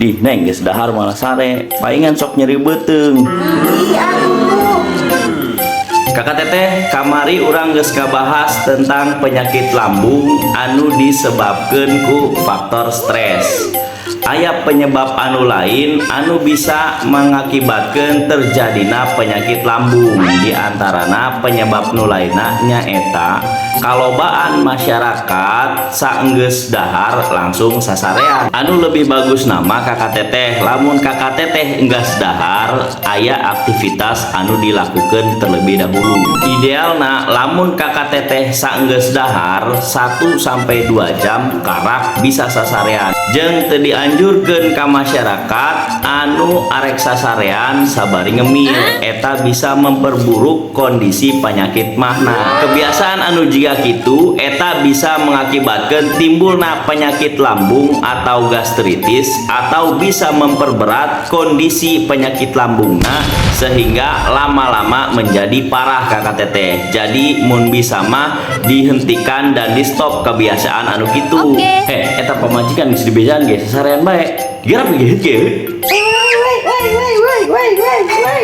Dih, Neng, geus dahar malah sare. Palingan sok nyeri beuteung. Ih, aduh. Kakak Teteh, kamari urang geus ngabahas tentang penyakit lambung anu disebabkeun ku faktor stres. Aya penyebab anu lain anu bisa mengakibatkan terjadina penyakit lambung. Di antarana penyebab nu lainna nyaeta kalobaan masyarakat saenggeus dahar langsung sasarean. Anu lebih bagusna mah, Kakak Teteh, lamun Kakak Teteh enggeus dahar, aya aktivitas anu dilakukan terlebih dahulu. Idealna lamun Kakak Teteh saenggeus dahar 1 sampai 2 jam karak bisa sasarean. Jeung teu dianjurkeun ka masyarakat anu arek sasarean sabari ngemil, eta bisa memperburuk kondisi penyakit mahna. Kebiasaan anu jiga kitu eta bisa mengakibatkan timbulna penyakit lambung atau gastritis atau bisa memperberat kondisi penyakit lambungna sehingga lama-lama menjadi parah, Kakak Teteh. Jadi mun bisa mah dihentikan dan di stop kebiasaan anu kitu. Oke. Heh, eta pamajikan geus dibejaan ge sasarean bae. Geura geut geut. Woi, woi, woi, woi, woi, woi, woi,